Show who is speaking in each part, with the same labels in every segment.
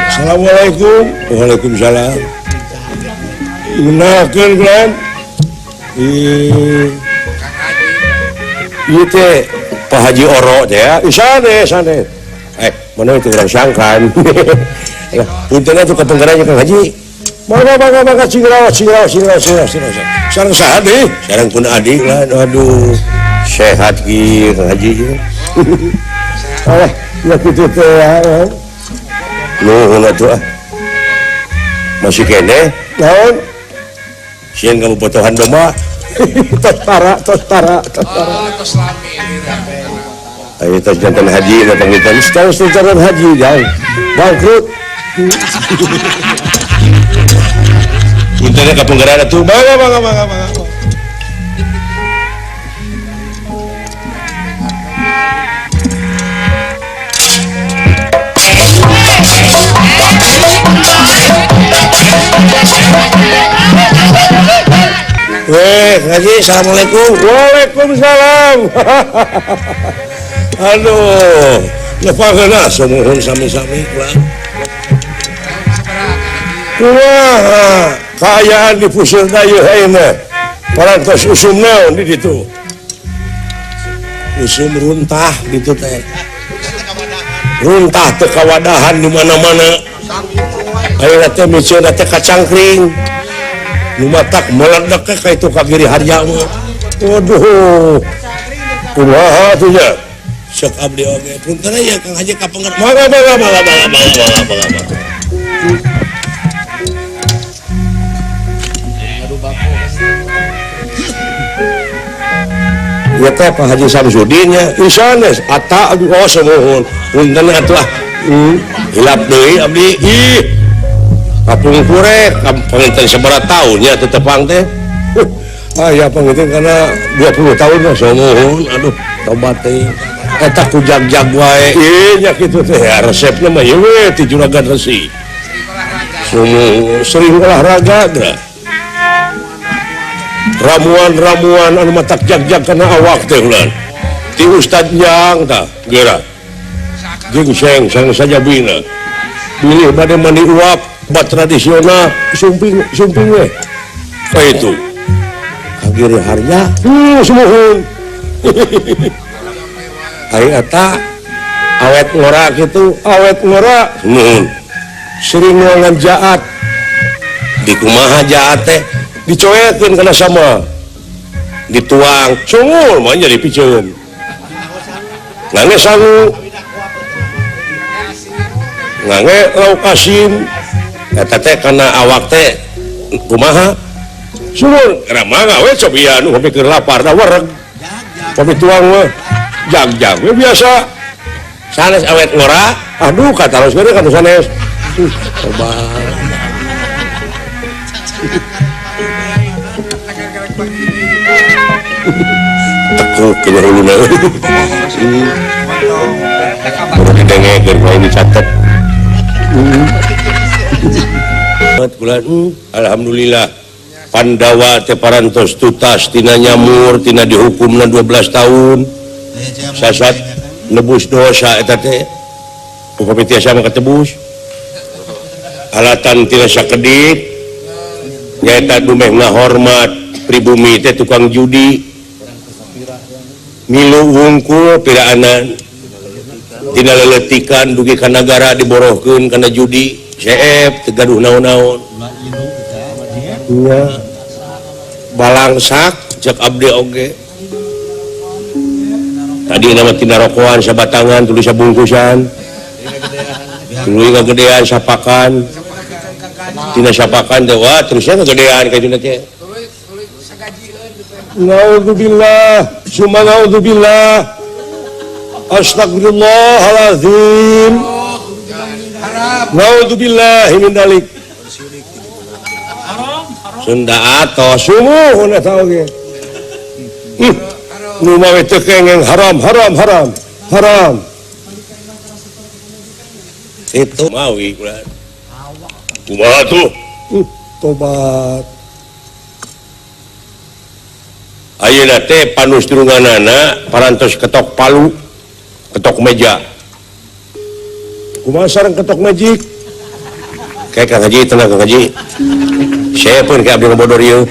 Speaker 1: Assalamualaikum. Waalaikumsalam. Gunakeun Glenn. Ih. Ieu teh Pak Haji Oro teh ya. Sanes sanes. Mana itu urang sangkan. Punten atuh katenggeran Kang Haji. Mangga mangga mangga cing raos cing raos cing raos cing raos. Sareng saha deui? Sareng pun adik lah. Aduh. Sehat ki Kang Haji. Alah, ya kitu teh ya. Nuhun atuh ah. Masih kene? Naon? Sieun kamu potohan domba. Tos tara, tos tara, tos tara.
Speaker 2: Oh, tos lami.
Speaker 1: Ayo tos jantan haji datang kita. Sekarang jantan haji jauh. Bangkrut. Puntennya ka penggerak atuh. Mangga mangga mangga mangga. Weh, Haji, assalamualaikum. Waalaikumsalam. Aduh, lepakeun sumuhun sami-sami kula. Kumaha kaayaan di puseur ieu ayeuna? Parantos usum naon di ditu? Usum runtah gitu teh. Runtah teu kawadahan di mana-mana. Ayeuna teh miceuna teh kacangkring. Nu matak meledak ka itu ka Giri Harja mah. Waduh. Kumaha atuh nya? Sok abdi oge. Punten aya Kang Haji ka penger. Mangga mangga mangga mangga mangga mangga mangga. Ya teh Pak Haji Samsudin nya. Isanes ata aduh oh sumuhun. Punten atuh ah. Hilap deui abdi. Ih. Kapung kurek, panginten sabaraha tahun nya teu tepang teh. Ah ya panginten kana 20 tahun mah sumuhun. Aduh, tobat teh. Eta ku jag-jag wae. Ih nya kitu teh ya, resepna mah ieu we ti juragan resi. Sumuhun sering olahraga geura. Ramuan-ramuan anu matak jag-jag kana awak teh ulah. Ti Ustad Jang tah geura. Gingseng sang sajabina. Bilih bade mandi uap obat tradisional sumping sumping we. Ka itu. Ka Giri Harja, sumuhun. Ari eta awet ngora kitu, awet ngora sumuhun. Sering nuangan jaat. Di kumaha jaat teh dicoekeun kana sama. Dituang, cungul mah jadi piceun. Ngange sangu. Ngange lauk asin. Eta teh kana awak teh kumaha? Sumur, geura mangga we cobian nu pikir lapar da wareg. Kopi tuang we. Jag-jag we biasa. Sanes awet ngora, aduh kataros we ka sanes. Tobat. Tekuk ke huluna. Kudu didengekeun ku ini catet. Alhamdulillah Pandawa teh parantos tutas tina nyamur tina dihukumna 12 tahun sasat nebus dosa eta teh upami tiasa mah katebus alatan tina sakedik nyaeta dumeh ngahormat pribumi teh tukang judi milu wungkul piraanan tina leletikan dugi ka nagara diborohkeun kana judi seep teu gaduh naon-naon. Iya. Balangsak cek abdi oge. Tadi nama tina rokokan sabatangan tuluy sabungkusan. Tuluy ngagedean sapakan. Tina sapakan teh wah terusnya ngagedean ka ditu teh. Naudzubillah, summa naudzubillah. Astagfirullahalazim. Naudzubillah min dzalik. Sunda atos sumuhun eta oge. Nu mawe teu kengeng haram haram haram haram. Itu mawi kula. Kumaha tuh? Tobat. Ayeuna teh panusturunganana parantos ketok palu. ketok meja. Kumaha sareng ketok magic? Kayak Kang Haji tenang Kang Haji. Saya pun kayak abdi ngabodor ieu.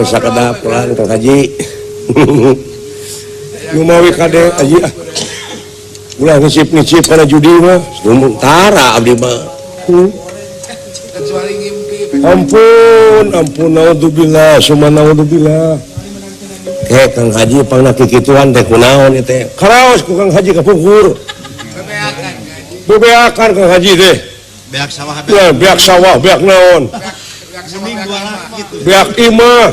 Speaker 1: Sakedap pulang Kang Haji. Numawi kade haji ah. Ulah ngisip-ngisip kana judi mah. Tara abdi mah. Ampun, ampun naudzubillah, summa naudzubillah. Kang Haji pangna kikituan teh kunaon ieu teh. Karaos ku Kang Haji kapungkur. Bebeakan Kang Haji teh.
Speaker 2: Beak sawah,
Speaker 1: ya, beak sawah, beak naon. Beak imah.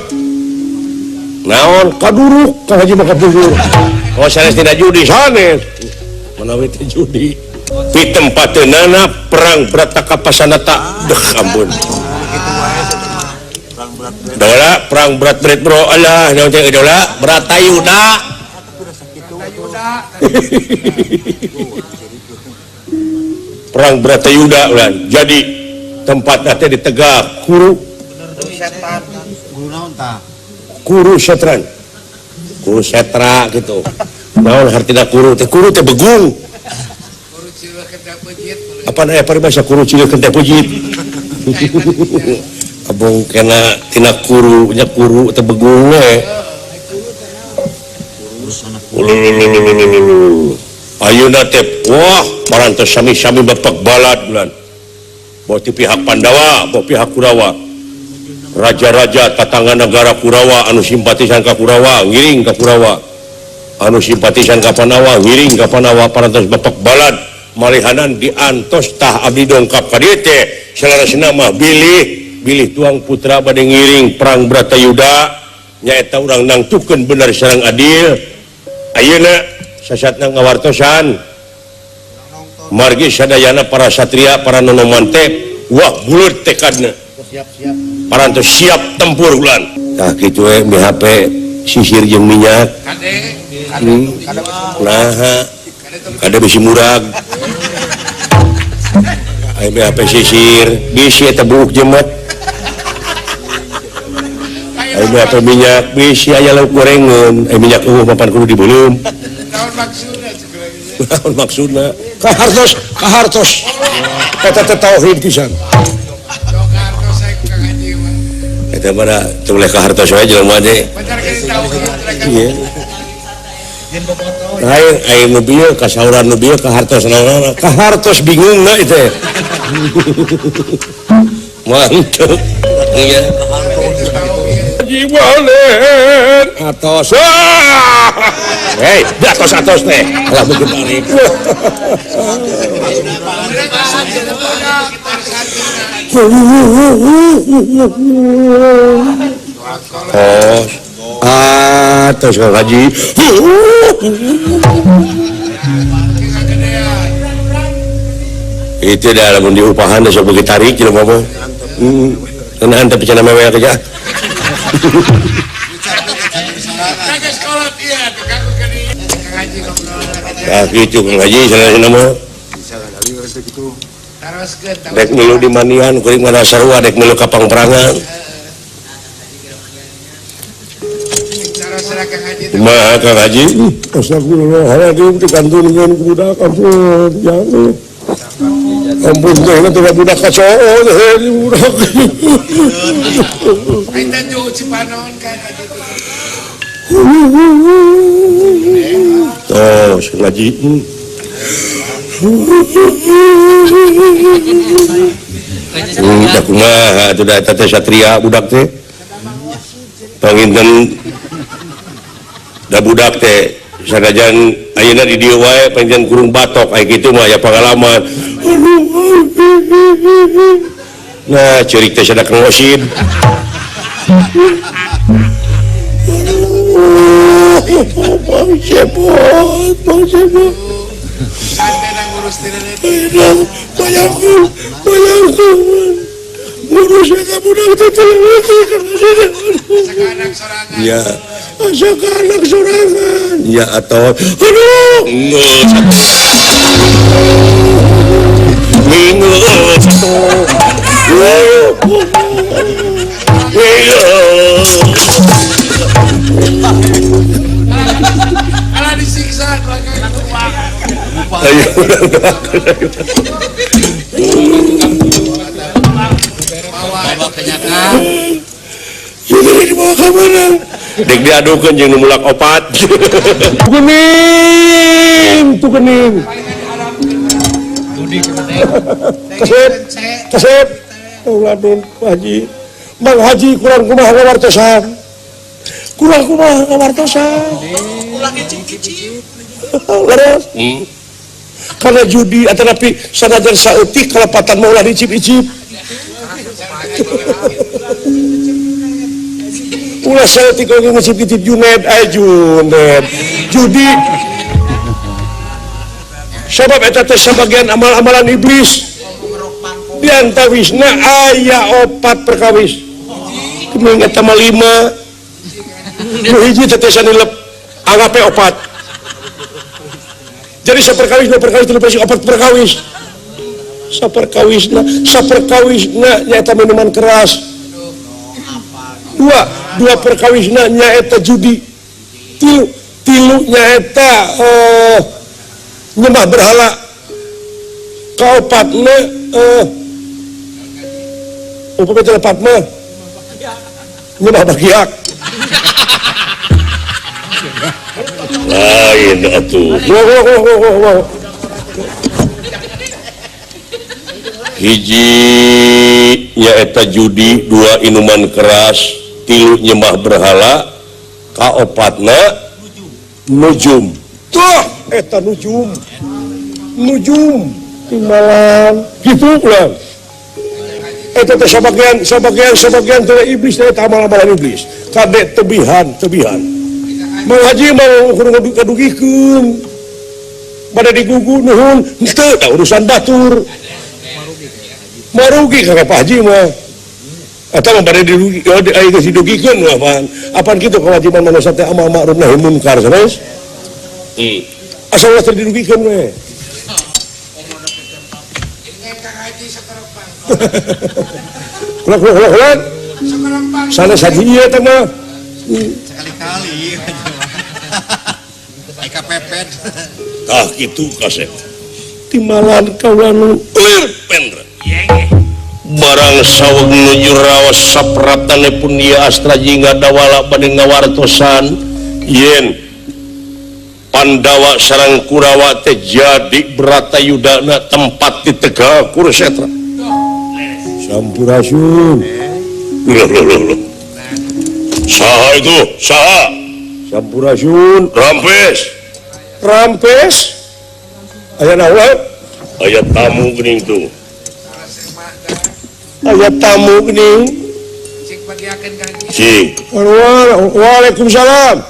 Speaker 1: Naon kaduruk Kang Haji mah kapungkur. Oh sanes tidak judi sanes. Manawi teh judi. Pitempateunana perang Brataka Pasanata. Deh ampun. Dola perang berat berat bro alah naon teh dola Bratayuda. Perang Bratayuda ulah. Jadi tempatna teh di Tegak Kuru. Kuru setran. Kuru setra gitu. Naon hartina kuru teh? Kuru teh begung. Apa aya paribasa kuru cileuk teh pujit. Abong kena tina kuru nya kuru teh begung we. Ayeuna teh wah parantos sami-sami bapak balad bulan. Bawa ti pihak Pandawa, bawa pihak Kurawa. Raja-raja tatangga negara Kurawa anu simpatisan ka Kurawa ngiring ka Kurawa. Anu simpatisan ka Pandawa ngiring ka Pandawa parantos bapak balad malihanan diantos tah abdi dongkap ka dieu teh salarasna mah bilih bilih tuang putra bade ngiring perang Bratayuda nyaeta urang nangtukeun bener sareng adil. Ayeuna sasatna ngawartosan margi sadayana para satria para nonoman teh wah buleut tekadna.
Speaker 2: Siap-siap.
Speaker 1: Parantos siap tempur ulan. Tah kitu we BHP sisir jeung minyak. Nah, kade bisi murag. Aya BHP sisir, bisi eta buuk jemet. Aya BHP minyak, bisi aya lauk gorengan, aya minyak eueuh mapan kudu dibeuleum.
Speaker 3: Naon maksudna?
Speaker 1: Naon maksudna? Kahartos, kahartos. Eta teh tauhid pisan. Eta mah teu boleh kahartos wae jelema teh. Iya. Lain aya nu bieu kasauran nu bieu kahartos naon kahartos bingungna ieu teh. Mantep. Iya. Jiwalen atos. Hei, atos atos teh. Alah mungkin tarik. Tos. Atos Kang Haji. Itu dah lamun diupahan sok beuki tarik jelema mah. Tenahan tapi cenah mewel kerja. Nah, gitu Kang Haji salah mah. Dek milu di manian kuring mana sarua dek milu ka pangperangan. Kumaha Kang Haji? Astagfirullahaladzim dikantunkeun ku budak ampun jangan. Ampun teh teh budak kacau teh budak.
Speaker 3: Aing teh Cipanon kan haji.
Speaker 1: Tos ngaji. Udah kumaha atuh da eta teh satria budak teh. Panginten da budak teh sanajan ayeuna di dieu wae panginten kurung batok aya kitu mah aya pangalaman. Nah, ceurik teh sada Kang Osid. Bang Cepot, Bang Cepot. Bayangku, bayangku. Ngurus eta budak teh teu ya, asa ka anak sorangan. Ya atau aduh, minggu satu. Minggu. Ayo
Speaker 3: Bawa kenyataan.
Speaker 1: Ini dibawa ka mana? Dek diadukeun jeung nu mulak opat. Kuning, tuh kening. Kasep, kasep. Tauladun Pak Haji. Mang Haji kurang kumaha ngawartosan. Kurang kumaha ngawartosan.
Speaker 3: Ulah ngicip-ngicip.
Speaker 1: Leres. Karena judi atanapi sanajan saeutik kalepatan mah ulah dicip-icip. Ulah saeutik oge ngicip-icip Juned, ay Juned. Judi. Sabab eta teh sabagian amal-amalan iblis. Di antawisna aya opat perkawis. Kumaha eta mah 5. Nu hiji teh sanilep anggape opat. Jadi saperkawis dua perkawis tilu perkawis opat perkawis. Saperkawisna, saperkawisna nyaeta minuman keras. Dua perkawisna nyaeta judi. Tilu, tilu nyaeta nyembah berhala. Kaopatna upami teh lepat mah nyembah bagiak. Lain atuh. Wow. Hiji nyaeta judi, dua minuman keras, tilu nyembah berhala, kaopatna nujum. Tuh eta nujum. Nujum timbalan kitu ulang. Eta teh sabagian teh iblis teh amal-amalan iblis. Kade tebihan. Mang Haji mau kudu kadugikeun. Bade digugu nuhun henteu da urusan batur. Marugi ka Pak Haji mah. Eta mah bade dirugi, aya geus didugikeun mah apaan. Apaan kitu kewajiban manusia teh amal ma'ruf nahi munkar sanes? Asal ulah teu didugikeun we. Kulak. Sanes haji ieu teh mah.
Speaker 3: Sekali-kali. Eka pepet.
Speaker 1: Tah kitu kasep. Timbalan kaula nu lir pendra. Barang saweg nuju raos sapraptane pun ieu Astra Jingga dawala bade ngawartosan yen Pandawa sareng Kurawa teh jadi Bratayudana tempat di Tegal Kurusetra. Sampurasun. Loh. Saha itu? Saha? Sampurasun. Rampes. Rampes. Aya naon? Aya tamu geuning tuh. Aya tamu geuning.
Speaker 3: Cik bagiakeun ka
Speaker 1: Cik. Waalaikumsalam.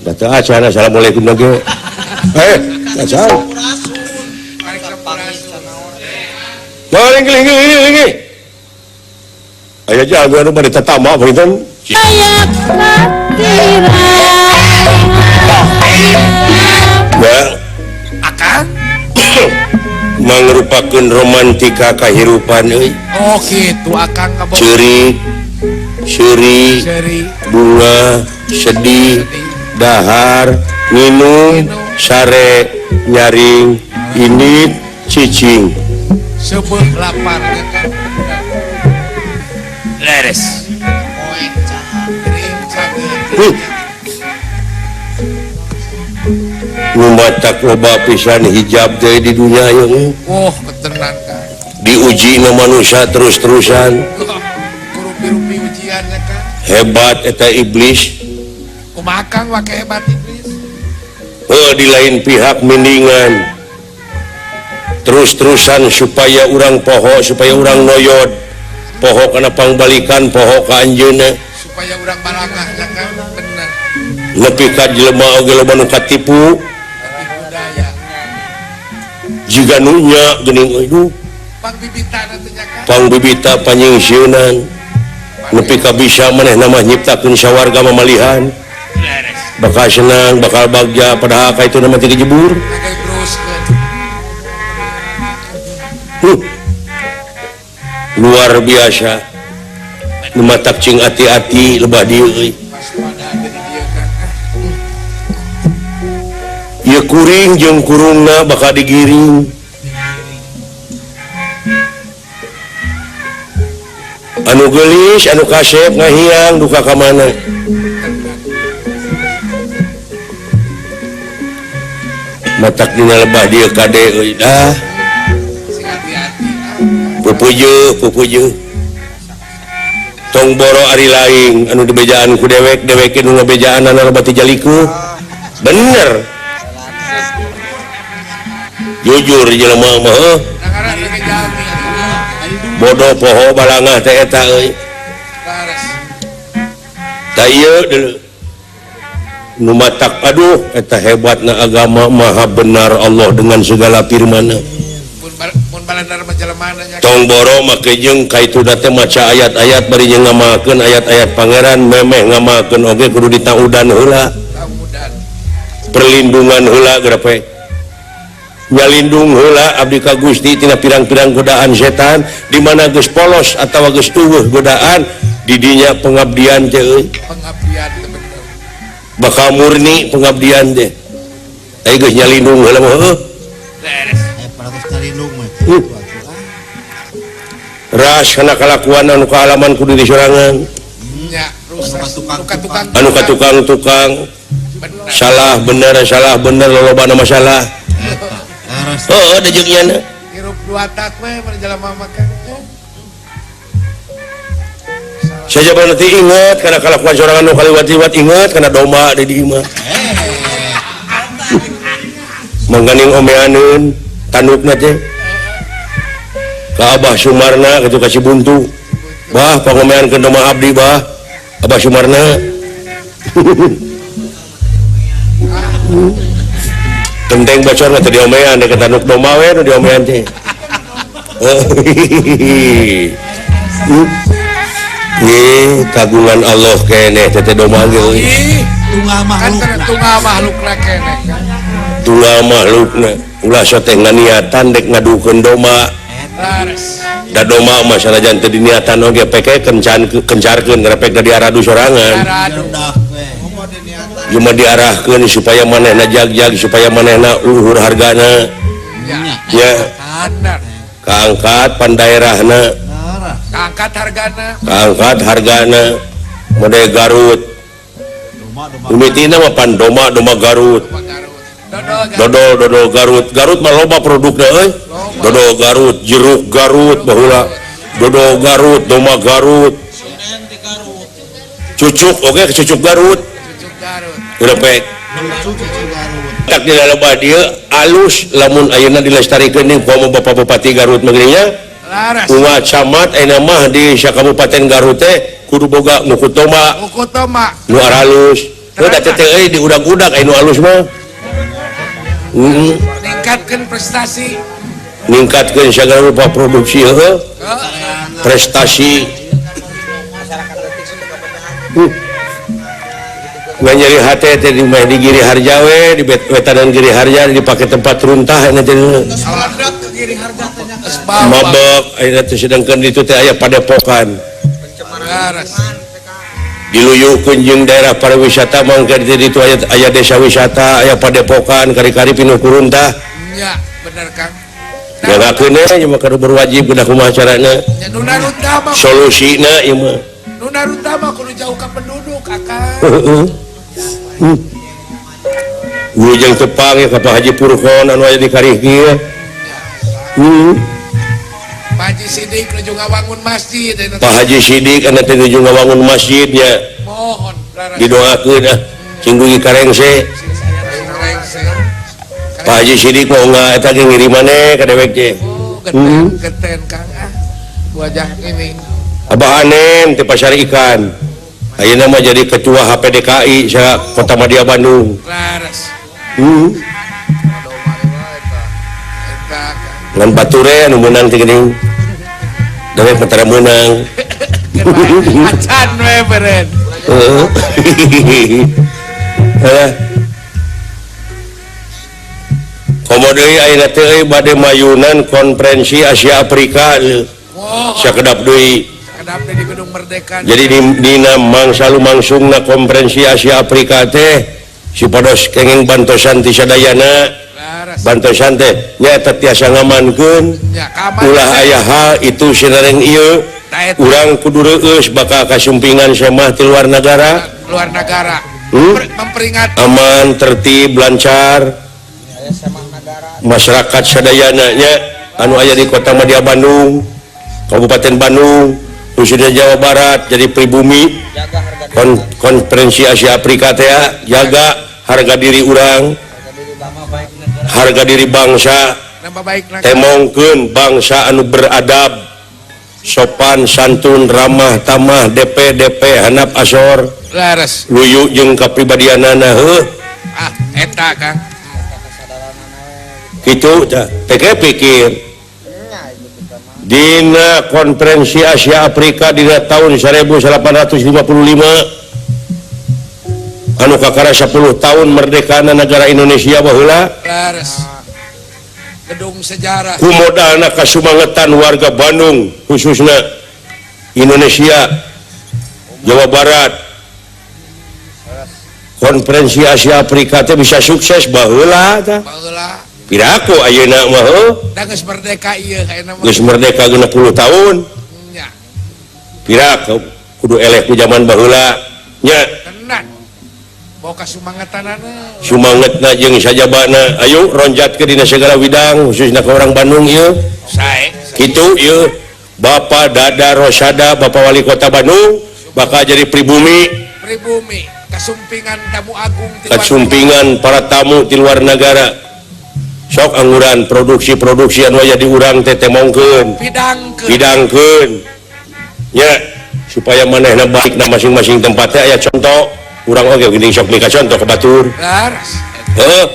Speaker 1: Da teu acan assalamualaikum lagi. Acan. Nah, ini. Aya jago anu bade tatama punten.
Speaker 2: Aya kakira.
Speaker 1: Ya.
Speaker 3: Akang
Speaker 1: mangrupakeun romantika kahirupan euy.
Speaker 3: Oh kitu akang kabogoh.
Speaker 1: Ceurik, seuri, bunga, sedih, dahar, minum, sare, nyaring, init, cicing.
Speaker 3: Seubeuh lapar kan. Leres.
Speaker 1: Numatak loba pisan hijab teh di dunia ieu.
Speaker 3: Oh, ketenan kan.
Speaker 1: Diuji na manusia terus-terusan.
Speaker 3: Kurupi-rupi ujiannya kan.
Speaker 1: Hebat eta iblis.
Speaker 3: Kumaha Kang wake hebat iblis?
Speaker 1: Oh, di lain pihak mendingan terus-terusan supaya urang poho, supaya urang noyod. Poho kana pangbalikan, poho ka anjeunna.
Speaker 3: Supaya urang balangah ya kan, bener.
Speaker 1: Nepi ka jelema oge loba nu katipu. Jiga nu nya geuning euy.
Speaker 3: Pangbibitana teh nya kan.
Speaker 1: Pangbibita panyingsieunan. Nepi ka bisa manehna mah nyiptakeun sawarga mamalihan. Bakal senang, bakal bagja padahal ka itu nama teh kejebur. Luar biasa. Nu matak cing ati-ati lebah dieu euy. Ieu kuring jeung kurungna bakal digiring. Anu geulis, anu kasep ngahiang duka ka mana. Matak dina lebah dieu kade euy dah. Pupujuh, pupujuh. Tong boro ari laing anu dibejaan ku dewek, dewek nu ngabejaan anu loba ti jaliku. Bener. Jujur jelema mah heuh. Bodoh poho balangah teh eta euy. Ta ieu deuleu. Nu matak aduh eta hebatna agama maha benar Allah dengan segala firman-Nya. Tong boro make jeung ka itu teh maca ayat-ayat bari jeung ngamalkeun ayat-ayat pangeran memeh ngamalkeun oge kudu ditaudan heula. Perlindungan heula geura nyalindung heula abdi ka Gusti tina pirang-pirang godaan setan di mana geus polos atawa geus eueuh godaan di dinya pengabdian teh euy.
Speaker 3: Pengabdian teh bener.
Speaker 1: Bakal murni pengabdian teh. Ai geus nyalindung heula mah heuh.
Speaker 3: Beres.
Speaker 4: Paratos nyalindung mah.
Speaker 1: Ras kana kalakuan anu kaalaman ku diri sorangan.
Speaker 3: Nya, rusak tukang.
Speaker 1: Anu ka tukang-tukang. Salah bener lolobana masalah. Oh, ada jeung nyana.
Speaker 3: Hirup dua tak we mun jelema makan.
Speaker 1: Saja berarti ingat kana kalakuan sorangan nu kaliwat-liwat ingat kana domba di dieu mah. Mangganing omeaneun tandukna teh. Ka Abah Sumarna kitu ka Cibuntu. Bah pangomeankeun domba abdi bah. Abah Sumarna. Tenteng bocor mah teu diomean dek tanduk domba we nu diomean teh. Ih, kagungan Allah keneh teh domba ge euy.
Speaker 4: Tunggal makhlukna.
Speaker 3: Tunggal makhlukna keneh.
Speaker 1: Tunggal makhlukna. Ulah soteh nganiatan dek ngadukeun domba. Da domba mah sanajan teu diniatan oge peke kencarkeun repek da diaradu sorangan. Cuma diarahkeun supaya manehna jag-jag supaya manehna luhur hargana. Ya. Kaangkat pan daerahna.
Speaker 3: Kaangkat hargana.
Speaker 1: Kaangkat hargana. Mode Garut. Umitina mah pan domba domba Garut. Dodol dodol Garut. Garut mah loba produkna euy. Dodol Garut, jeruk Garut baheula. Dodol Garut, domba Garut. Cucuk oge cucuk Garut. Repek. Tak di dalam dia alus lamun ayeuna dilestarikeun ning komo Bapak Bupati Garut mah geuning nya. Uwa camat ayeuna mah di sakabupaten Garut teh kudu boga ngukut domba.
Speaker 3: Ngukut domba.
Speaker 1: Nu aralus. Heuh da teh euy diudag-udag aya nu alus mah.
Speaker 3: Ningkatkeun prestasi.
Speaker 1: Ningkatkeun sagala rupa produksi heuh. Prestasi. Nggak nyeri hati teh di mah di Giri Harja we di wetanan Giri Harja dipake tempat runtah eta teh. Mabok ayeuna teh sedangkeun ditu teh aya padepokan. Diluyuhkeun jeung daerah pariwisata mangke di ditu aya desa wisata aya padepokan kari-kari pinuh ku runtah.
Speaker 3: Nya bener Kang.
Speaker 1: Jagakeun we mah kudu berwajib kudu kumaha carana. Solusina ieu mah.
Speaker 3: Nu naruntah mah kudu jauh ka penduduk akang.
Speaker 1: Heeh. Wilujeng tepang ya ka Pak Haji Purkon anu aya di Karih ieu.
Speaker 3: Pak Haji Sidik nuju ngawangun masjid.
Speaker 1: Pak Haji Sidik anu teh nuju ngawangun masjid nya.
Speaker 3: Mohon
Speaker 1: didoakeun ah cing dugi karengse. Pak Haji Sidik mau nga eta ge ngirimane ka dewek teh.
Speaker 3: Oh, geten Kang ah. Wajah ini.
Speaker 1: Abah Anem teh pasar ikan. Ayeuna mah jadi ketua HPDKI sa Kota Madia Bandung.
Speaker 3: Laras.
Speaker 1: Ngan bature anu meunang teh geuning. Dewek mah tara meunang.
Speaker 3: Acan we beren.
Speaker 1: Heeh. Komo deui ayeuna teh euy bade mayunan konferensi Asia Afrika. Sakedap deui.
Speaker 3: Di Gedung Merdeka.
Speaker 1: Jadi dina mangsa lumangsungna konferensi Asia Afrika teh Supados kenging bantosan ti sadayana. Bantosan teh nyaeta tiasa ngamankeun ulah aya hal itu sinareng ieu urang kudu reueus bakal kasumpingan semah ti luar nagara.
Speaker 3: Luar nagara. Memperingati
Speaker 1: aman, tertib, lancar. Masyarakat sadayana nya anu aya di Kota Madya Bandung, Kabupaten Bandung, khususnya Jawa Barat jadi pribumi konferensi Asia Afrika teh jaga harga diri urang, harga diri bangsa, temongkeun bangsa anu beradab, sopan santun, ramah tamah, DP DP hanap asor, luyu jeung kapribadianana heuh.
Speaker 3: Ah eta Kang.
Speaker 1: Kitu tah teh pikir dina konferensi Asia Afrika dina tahun 1855 anu kakara 10 tahun merdekana negara Indonesia baheula.
Speaker 3: Gedung sejarah
Speaker 1: kumodalna kasumangetan warga Bandung khususnya Indonesia Jawa Barat konferensi Asia Afrika teh bisa sukses baheula tah.
Speaker 3: Baheula
Speaker 1: piraku ayeuna mah heuh.
Speaker 3: Da geus merdeka ieu ayeuna mah.
Speaker 1: Geus merdeka 60 tahun.
Speaker 3: Nya.
Speaker 1: Piraku kudu eleh ku zaman baheula nya.
Speaker 3: Tenan. Bawa kasumangetanana.
Speaker 1: Sumangetna jeung sajabana ayo ronjatkeun dina segala widang khususna ka orang Bandung ieu.
Speaker 3: Sae.
Speaker 1: Kitu ieu Bapak Dada Rosada Bapak Wali Kota Bandung bakal jadi pribumi.
Speaker 3: Pribumi kasumpingan tamu agung ti
Speaker 1: kasumpingan para tamu di luar negara. Sok angguran produksi-produksi anu aya di urang teh temongkeun pidangkeun nya supaya manehna balik na masing-masing tempat teh aya contoh urang oge geuning sok mika contoh ka batur.
Speaker 3: Laras.
Speaker 1: Heuh.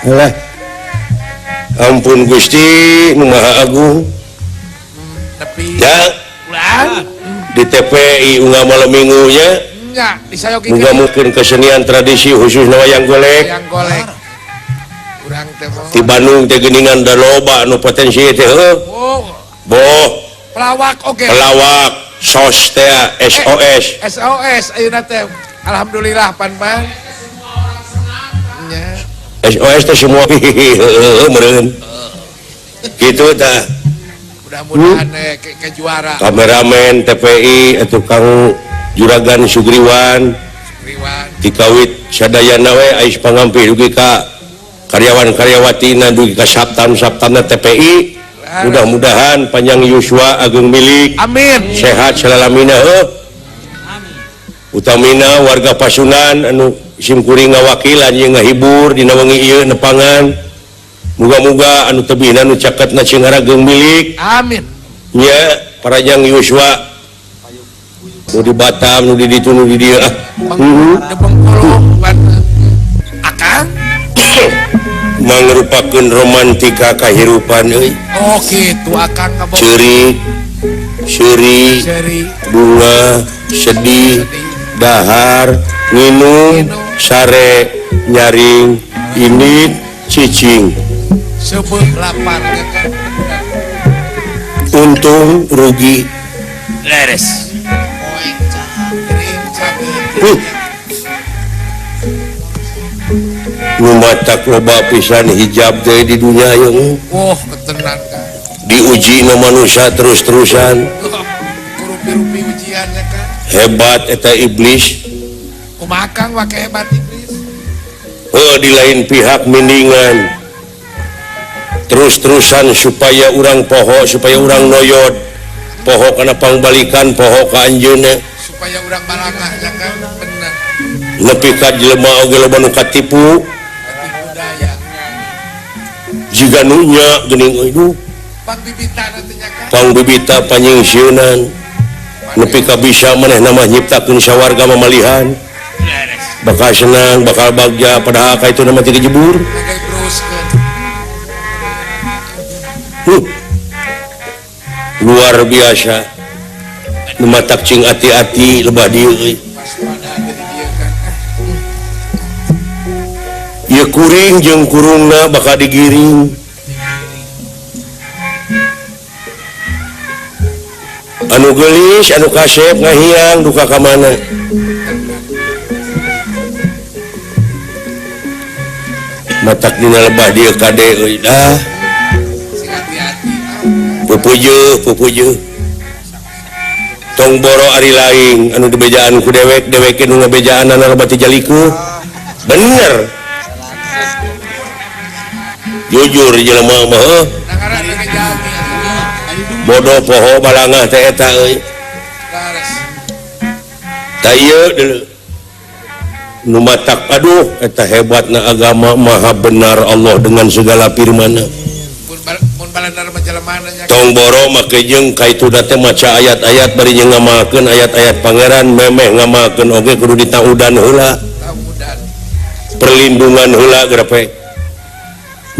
Speaker 1: Alah. Ampun Gusti nu Maha Agung.
Speaker 3: Tapi
Speaker 1: ya di TPI unggal malam minggu nya. Muga mungkin kesenian tradisi khususnya wayang golek.
Speaker 3: Wayang golek. Urang teh
Speaker 1: di Bandung teh geuningan da loba anu potensi teh heuh. Boh.
Speaker 3: Pelawak oge.
Speaker 1: Pelawak SOS teh SOS.
Speaker 3: SOS ayeuna teh alhamdulillah pan-pan. Nya.
Speaker 1: SOS teh semua heueuh meureun. Kitu tah.
Speaker 3: Mudah-mudahan ke juara.
Speaker 1: Kameramen TPI tukang Juragan Sugriwan, dikawit sadayana we ais pangampih dugi ka karyawan-karyawatina dugi ka saptam-saptamna TPI. Mudah-mudahan panjang yuswa agung milik.
Speaker 3: Amin.
Speaker 1: Sehat selalamina heuh. Utamina warga Pasundan anu simkuring ngawakilan jeung ngahibur dina wengi ieu nepangan. Muga-muga anu tebihna nu caketna sing ageng milik.
Speaker 3: Amin.
Speaker 1: Nya parajang yuswa nu di Batam, nu di ditu, nu di dieu ah.
Speaker 3: Akang
Speaker 1: mangrupakeun romantika kahirupan euy.
Speaker 3: Oh kitu akang ngaboga.
Speaker 1: Ceurik, seuri, bunga, sedih, dahar, nginum, sare, nyaring, init, cicing.
Speaker 3: Seubeuh lapar.
Speaker 1: Untung rugi.
Speaker 3: Leres.
Speaker 1: Nu matak loba pisan hijab teh di dunia ieu.
Speaker 3: Oh, ketenan Kang.
Speaker 1: Diuji na manusia terus-terusan.
Speaker 3: Kurupi-rupi ujiannya Kang.
Speaker 1: Hebat eta iblis.
Speaker 3: Kumaha Kang wake hebat iblis?
Speaker 1: Oh, di lain pihak mendingan terus-terusan supaya urang poho, supaya urang noyod. Poho kana pangbalikan, poho ka anjeunna.
Speaker 3: Supaya urang balangah ya Kang, bener.
Speaker 1: Nepi ka jelema oge loba nu katipu.
Speaker 3: Katipu daya.
Speaker 1: Jiga nu nya geuning euy.
Speaker 3: Pangbibita teh nya Kang.
Speaker 1: Pangbibita panyingsieunan. Nepi ka bisa manehna mah nyiptakeun sawarga mamalihan. Bakal senang, bakal bagja padahal ka itu nama teu dijebur. Luar biasa. Nu matak cing ati-ati lebah dieu euy. Ieu kuring jeung kurungna bakal digiring. Anu geulis, anu kasep ngahiang duka ka mana. Matak dina lebah dieu kade euy dah.
Speaker 3: Sing hati-hati.
Speaker 1: Pupujuh, pupujuh. Tong boro ari laing anu dibejaan ku dewek, dewek nu ngabejaanana loba teh jaliku. Bener. Jujur jelema mah heuh. Bodoh poho balangah teh eta euy. Tah ieu deuleu. Nu matak aduh eta hebatna agama maha benar Allah dengan segala firman-Nya. Tong boro make jeung ka itu teh maca ayat-ayat bari jeung ngamalkeun ayat-ayat pangeran memeh ngamalkeun oge kudu ditaudan heula. Perlindungan heula gerepe.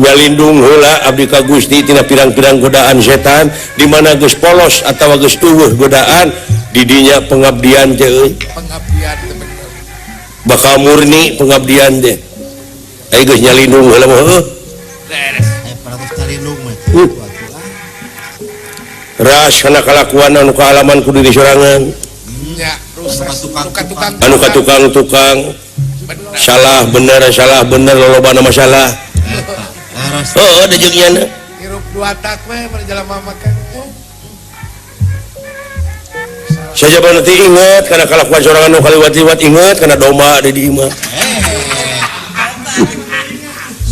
Speaker 1: Nyalindung heula abdi ka Gusti tina pirang-pirang godaan setan di mana geus polos atawa geus eueuh godaan di dinya pengabdian teh euy.
Speaker 3: Pengabdian teh bener.
Speaker 1: Bakal murni pengabdian teh. Ai geus nyalindung heula mah heuh.
Speaker 3: Beres.
Speaker 1: Ras kana kalakuan anu kaalaman ku diri sorangan.
Speaker 3: Nya, rusak tukang
Speaker 1: anu ka tukang-tukang. Salah bener lolobana masalah. Heuh da jeung ieu.
Speaker 3: Hirup dua tak we mun jelema mah kan.
Speaker 1: Sajaba nanti inget kana kalakuan sorangan nu kaliwat-liwat inget kana domba di di imah.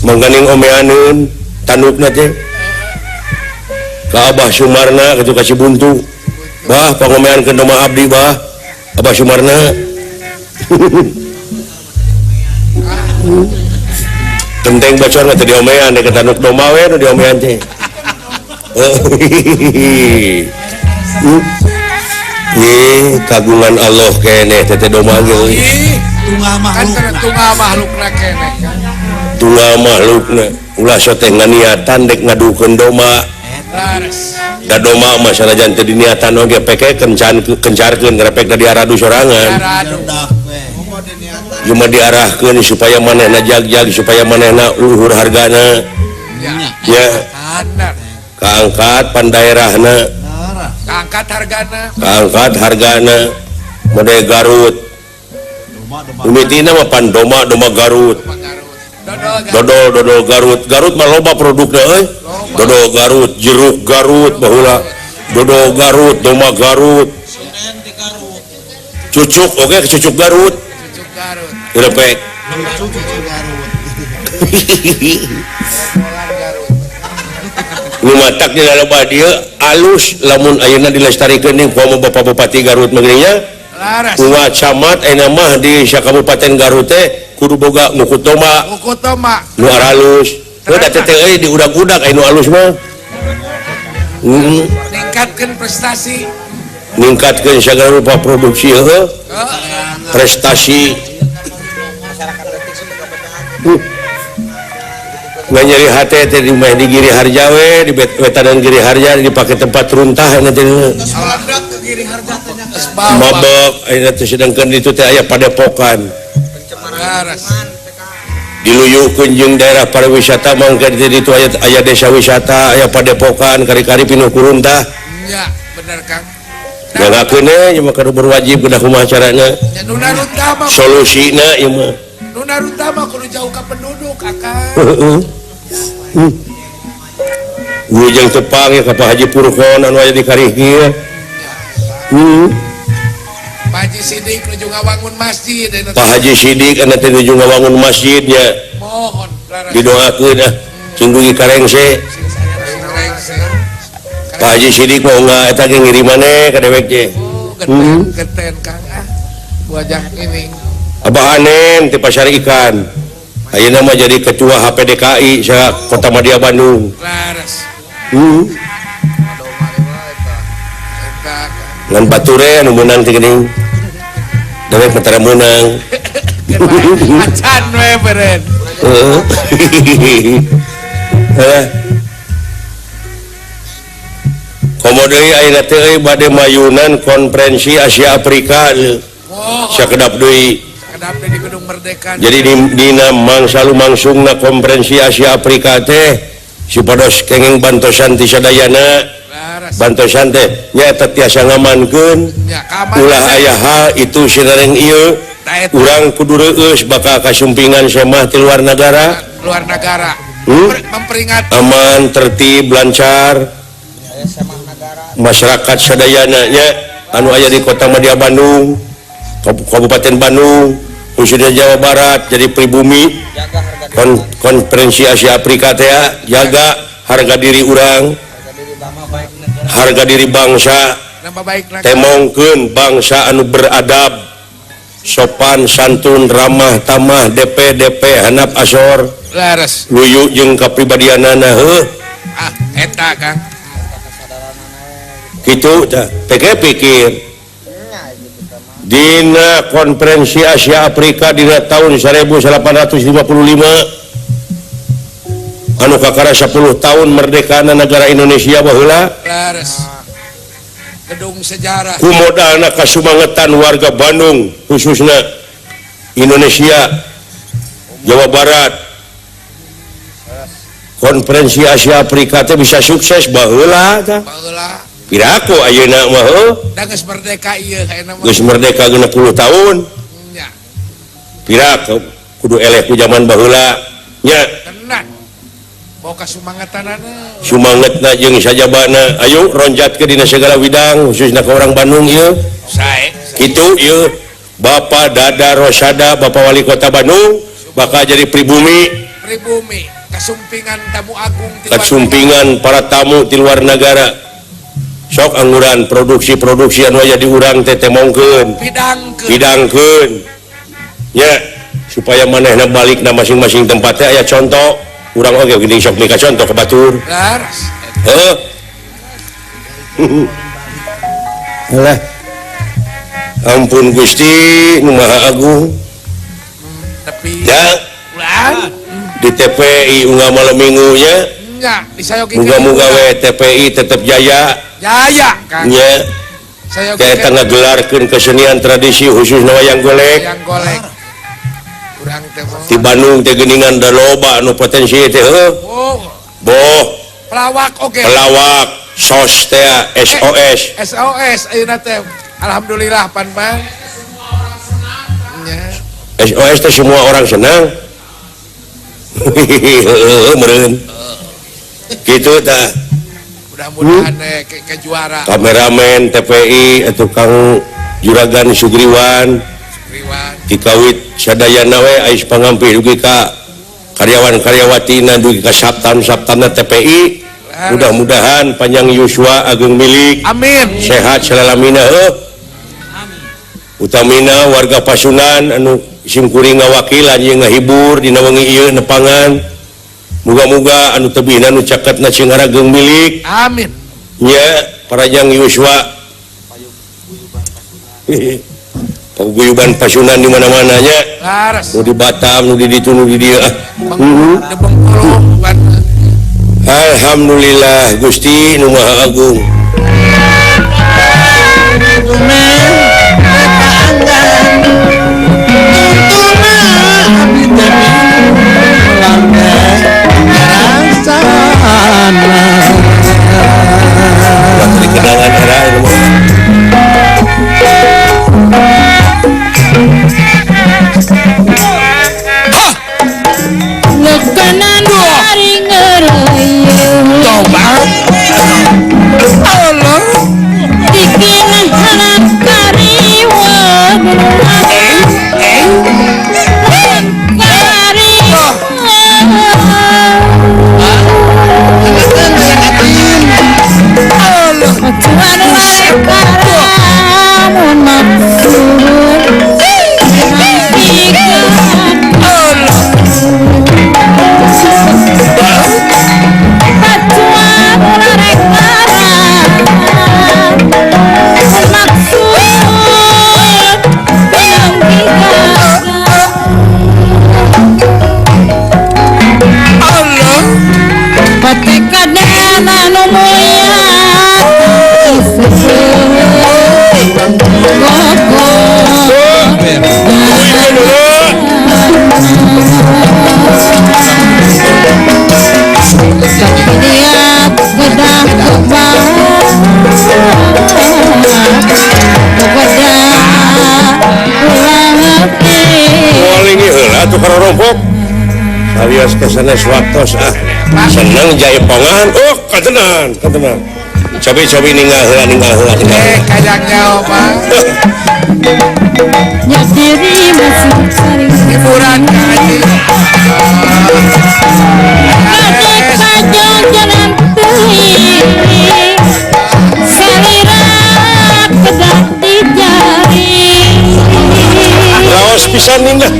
Speaker 1: Mangganing omeaneun tandukna teh. Ka Abah Sumarna kitu ka Cibuntu. Bah pangomeankeun domba abdi bah. Abah Sumarna. Genteng bocor mah teu diomean dek tanduk domba we nu diomean teh. Ih, kagungan Allah keneh teh domba ge euy.
Speaker 4: Tunggal makhlukna.
Speaker 3: Tunggal makhlukna keneh.
Speaker 1: Tunggal makhlukna ulah sote nganiatan dek ngadukeun domba. Da domba mah sanajan teu diniatan oge peke kencarkeun ngrepek da diaradu sorangan. Cuma diarahkeun supaya manehna jag-jag supaya manehna luhur hargana. Ya. Kaangkat pan daerahna.
Speaker 3: Kaangkat hargana.
Speaker 1: Kaangkat hargana. Mode Garut. Umitina mah pan domba domba Garut. Dodol dodol Garut. Garut mah loba produkna euy. Dodol Garut, jeruk Garut baheula. Dodol Garut, domba Garut. Cucuk oke cucuk Garut.
Speaker 3: Cucuk Garut.
Speaker 1: Repek.
Speaker 4: Cucuk Garut.
Speaker 1: Nu matak di loba dieu alus lamun ayeuna dilestarikeun ning komo Bapak Bupati Garut mah geuning nya. Uwa camat ayeuna mah di Kabupaten Garut teh kudu boga ngukut domba.
Speaker 3: Ngukut domba.
Speaker 1: Nu aralus. Heuh da teh euy diudag-udag aya nu alus mah.
Speaker 3: Ningkatkeun prestasi.
Speaker 1: Ningkatkeun sagala rupa produksi heuh. Prestasi. Nggak nyeri hati teh di mah di Giri Harja we di wetanan Giri Harja dipake tempat runtah ayeuna teh. Mabok ayeuna teh sedangkeun ditu teh aya padepokan. Diluyuhkeun jeung daerah pariwisata mangke di ditu aya desa wisata aya padepokan kari-kari pinuh ku runtah.
Speaker 3: Nya bener Kang.
Speaker 1: Jagakeun we ieu mah kudu berwajib kudu kumaha carana. Solusina ieu mah.
Speaker 3: Nu naruntah mah kudu jauh ka penduduk akang.
Speaker 1: Heeh. Ujang tepang ya ka Pak Haji Purkon anu aya di Karihkir.
Speaker 3: Pak Haji Sidik nuju ngawangun masjid.
Speaker 1: Pak Haji Sidik anu teh nuju ngawangun masjid nya.
Speaker 3: Mohon
Speaker 1: didoakeun ah sing dugi karengse. Pak Haji Sidik mau nga eta ge ngirimane ka dewek ge.
Speaker 3: Geten Kang ah. Wajah ini.
Speaker 1: Abah Anen ti Pasar Ikan. Ayeuna mah jadi ketua HPDKI sa Kota Madia Bandung.
Speaker 3: Laras.
Speaker 1: Ngan bature anu meunang teh geuning. Dewek mah tara meunang.
Speaker 3: Acan we beren.
Speaker 1: Heeh. Komo deui ayeuna teh euy bade mayunan konferensi Asia Afrika. Sakedap deui.
Speaker 3: Di Gedung Merdeka.
Speaker 1: Jadi dina mangsa lumangsungna konferensi Asia Afrika teh supados kenging bantosan ti sadayana. Bantosan teh nyaeta tiasa ngamankeun ulah aya hal itu sinareng ieu Urang kudu reueus bakal kasumpingan semah ti luar negara.
Speaker 3: Luar negara. Memperingati
Speaker 1: aman, tertib, lancar. Masyarakat sadayana nya anu aya di Kota Madya Bandung, Kabupaten Bandung, khususnya Jawa Barat jadi pribumi konferensi Asia Afrika teh jaga harga diri urang, harga diri bangsa, temongkeun bangsa anu beradab, sopan santun, ramah tamah, DP DP hanap asor, luyu jeung kapribadianana heuh.
Speaker 3: Ah eta Kang.
Speaker 1: Kitu tah pikir dina konferensi Asia Afrika dina tahun 1855 anu kakara 10 tahun merdekana negara Indonesia baheula.
Speaker 3: Leres. Gedung sejarah.
Speaker 1: Kumodalna kasumangetan warga Bandung khususnya Indonesia Jawa Barat. Konferensi Asia Afrika teh bisa sukses baheula tah.
Speaker 3: Baheula.
Speaker 1: Piraku ayeuna mah heuh.
Speaker 3: Da geus merdeka ieu ayeuna mah.
Speaker 1: Geus merdeka 60 tahun.
Speaker 3: Nya.
Speaker 1: Piraku kudu eleh ku zaman baheula nya.
Speaker 3: Tenan. Bawa kasumangetanana.
Speaker 1: Sumangetna jeung sajabana. Ayo ronjatkeun dina segala widang khususna ka orang Bandung ieu.
Speaker 3: Sae.
Speaker 1: Kitu ieu Bapak Dada Rosada, Bapak Wali Kota Bandung bakal jadi pribumi.
Speaker 3: Pribumi, kasumpingan tamu agung ti
Speaker 1: kasumpingan para tamu di luar negara. Sok angguran produksi-produksi anu aya di urang teh temongkeun.
Speaker 3: Pidangkeun.
Speaker 1: Pidangkeun. Nya supaya manehna balik na masing-masing tempat teh aya contoh. Urang oge geuning sok mika contoh ke batur.
Speaker 3: Leres.
Speaker 1: Heuh. Alah. Ampun Gusti nu Maha Agung.
Speaker 3: Tapi
Speaker 1: ya. Di TPI unggal malam minggu nya.
Speaker 3: Nya, disayogi.
Speaker 1: Muga-muga we TPI tetep jaya.
Speaker 3: Jaya Kang.
Speaker 1: Nya. Saya ngagelarkeun kesenian tradisi khususna wayang golek.
Speaker 3: Wayang golek. Urang teh
Speaker 1: di Bandung teh geuningan da loba anu potensi teh heuh.
Speaker 3: Oh.
Speaker 1: Boh.
Speaker 3: Pelawak oge.
Speaker 1: Pelawak SOS teh SOS.
Speaker 3: SOS ayeuna teh alhamdulillah pan pan. Nya.
Speaker 1: SOS teh semua orang senang. Heuh meureun. Kitu tah.
Speaker 3: Mudah-mudahan ke juara.
Speaker 1: Kameramen TPI atau Kang Juragan Sugriwan.
Speaker 3: Sugriwan.
Speaker 1: Dikawit sadayana we ais pangampih dugi ka karyawan-karyawatina dugi ka saptam-saptamna TPI. Mudah-mudahan panjang yuswa agung milik.
Speaker 3: Amin.
Speaker 1: Sehat selalamina heuh. Amin. Utamina warga Pasunan anu simkuring ngawakilan jeung ngahibur dina wengi ieu nepangan. Muga-muga anu tebihna nu caketna sing arageung milik.
Speaker 3: Amin.
Speaker 1: Nya parajang yuswa. Paguyuban Pasunan di mana-mana nya. Nu di Batam, nu di ditu, nu di dieu. Alhamdulillah Gusti nu Maha Agung. Kenangan era ini.
Speaker 2: Lekanan hari ngerayun.
Speaker 3: Coba. Allah.
Speaker 2: Bikin harap kariwa. Kariwa. Tuan karamun maksud Patekadana nu mulia.
Speaker 1: Atuh karorompok. Sawios ke sanes waktos ah. Seneng jaipongan. Oh, katenan, katenan. Cobi-cobi ninggal heula ninggal heula ninggal.
Speaker 3: Eh, kajang nyawa mah.
Speaker 2: Nya diri masih saring
Speaker 3: Hiburan Kang Haji.
Speaker 2: Kadek pajajaran teuing salira kedah dijari.
Speaker 1: Laos pisan nindah.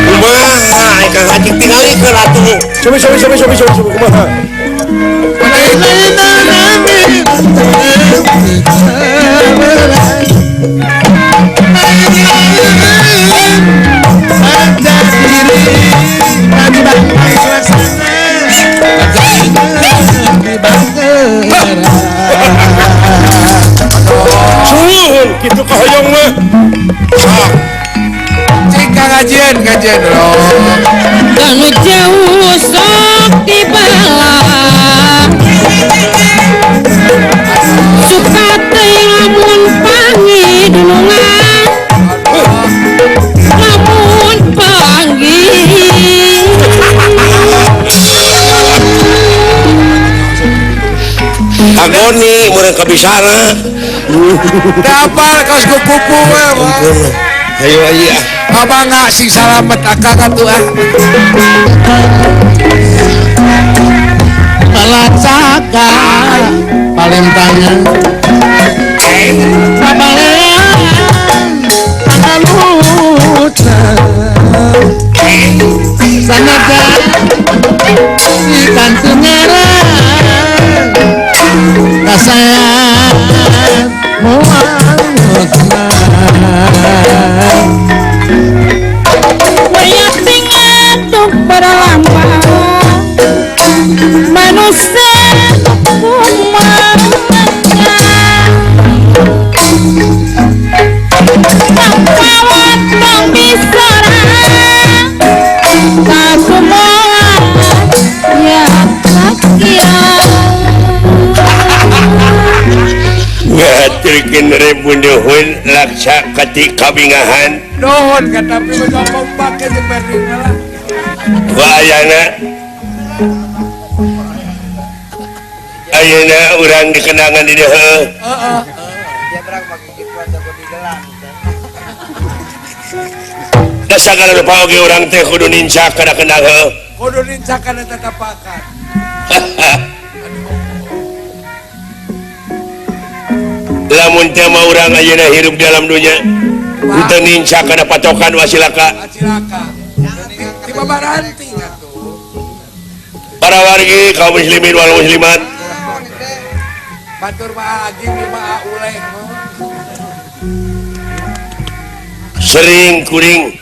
Speaker 1: Kumaha Kang Haji tingali ke atuh. Cobi cobi cobi cobi cobi kumaha. Suhun kitu kahoyong mah. Sok.
Speaker 3: Cik Kang Hajian, kajian loh.
Speaker 2: Kanu jauh sok dibelah. Suka teh lamun pangi dulungan. Lamun pangi.
Speaker 1: Kagoni meureun kabisana.
Speaker 3: Dapal kaos kupu we mah.
Speaker 1: Ayo ayo ah.
Speaker 3: Abang nggak sing salamet akang atuh ah.
Speaker 4: Palacaka palentangan pabalean pakalutan sanajan ikan tengaran kasayan moal
Speaker 2: Wayah tingatuk berlama manusia kumaha pampawan tong bisorang kasumoa ya takia.
Speaker 1: Ngaturkeun ribu nuhun laksa kati kabingahan.
Speaker 3: Nuhun kata tapi mah kompak jeung berdina lah.
Speaker 1: Ku ayana ayeuna urang dikenangan di dieu.
Speaker 3: Heeh.
Speaker 1: Da sagala rupa oge urang teh kudu nincak kana kendang heuh.
Speaker 3: Kudu nincak kana tatapakan.
Speaker 1: Lamun teu mah urang ayeuna hirup dalam dunya teu nincak kana patokan wasilaka.
Speaker 3: Wasilaka. Ti babaranting atuh.
Speaker 1: Para wargi kaum muslimin wal muslimat.
Speaker 3: Batur mah agim mah uleh.
Speaker 1: Sering kuring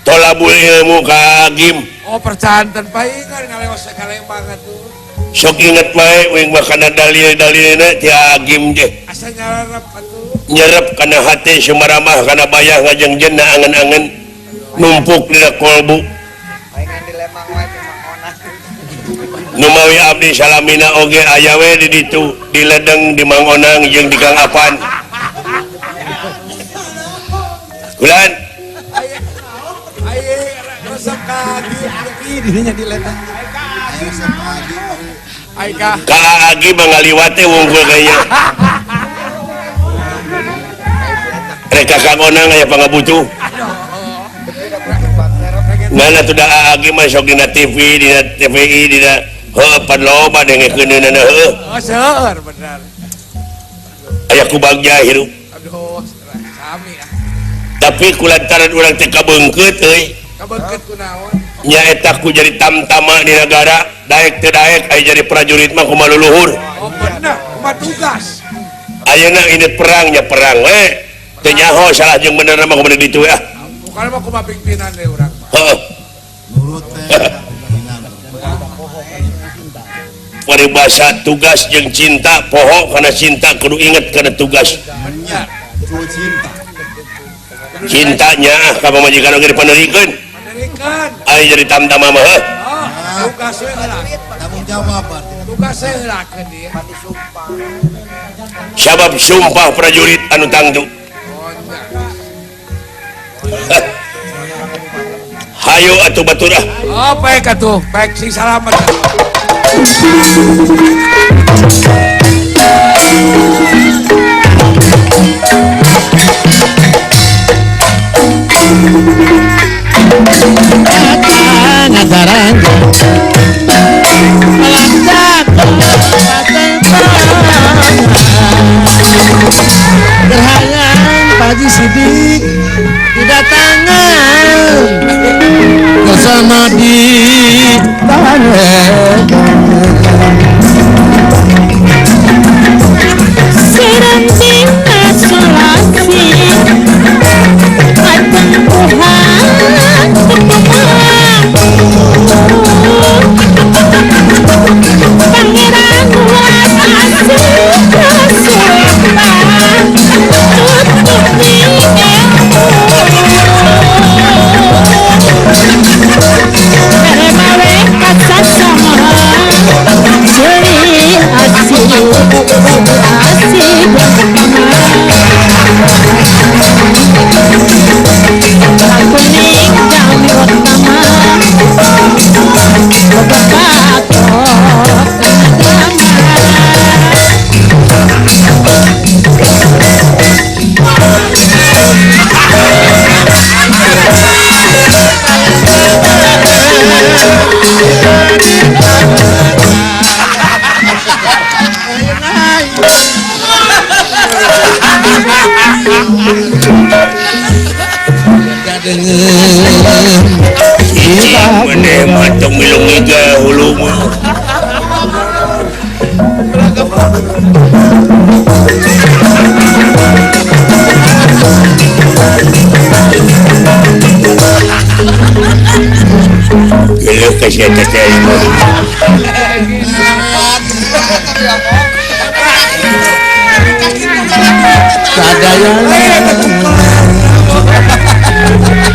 Speaker 1: tolabul ilmu ka agim.
Speaker 3: Oh percanten paingan ngaleos kalembang atuh.
Speaker 1: Sok inget bae uing mah kana dalil-dalilna ti agim teh.
Speaker 3: Asa nyarep atuh.
Speaker 1: Nyerep kana hate sumaramah kana bayah ngajengjenna angen-angen numpuk dina kolbu.
Speaker 5: Paingan di Lembang wae teh Mang Onang.
Speaker 1: Numawi abdi salamina oge aya we di ditu di Ledeng di Mang Onang jeung di Kang Apan. Kulan.
Speaker 3: Aye resep ka agim
Speaker 4: dirinya di Ledeng.
Speaker 3: Aika.
Speaker 1: Ka agim ngaliwat teh wungkul kayaknya. Rek ka Kang Onang aya pangabutuh. Ngan atuh da agim mah sok dina TV, dina TVI, dina heuh pan loba dengekeunana heuh.
Speaker 3: Oh seueur bener.
Speaker 1: Aya ku bagja hirup.
Speaker 3: Aduh, sami ah.
Speaker 1: Tapi kulantaran urang teh kabeungkeut euy.
Speaker 3: Kabeungkeut kunaon?
Speaker 1: Nya eta ku jadi tamtama di negara, daek teu daek aya jadi prajurit mah kumaha luluhur.
Speaker 3: Oh bener, kumaha tugas.
Speaker 1: Ayeuna ini perangnya perang we. Teu nyaho salah jeung bener mah kumaha ditu we ah.
Speaker 3: Bukan mah kumaha pimpinan deui urang mah.
Speaker 1: Heeh.
Speaker 4: Nurut teh pimpinan.
Speaker 1: Paribasa tugas jeung cinta poho kana cinta kudu inget kana tugas. Cintanya ah ka pamajikan oge dipanerikeun. Aya jadi tamtama mah heuh.
Speaker 3: Tugas heula. Tanggung jawab tugas heula keun dia.
Speaker 1: Sabab sumpah prajurit anu tangtu. Hayo atuh batur ah.
Speaker 3: Oh baik atuh, baik sing salamet.
Speaker 4: Gerhayang pagi sidik didatangan bersama di tangan
Speaker 2: Seranding asolasi Ajeng Tuhan ketumang Pangeran ulas asih kesultan Tutupi ilmu Meremawe kasasama Seri asih asih Kuning jam utama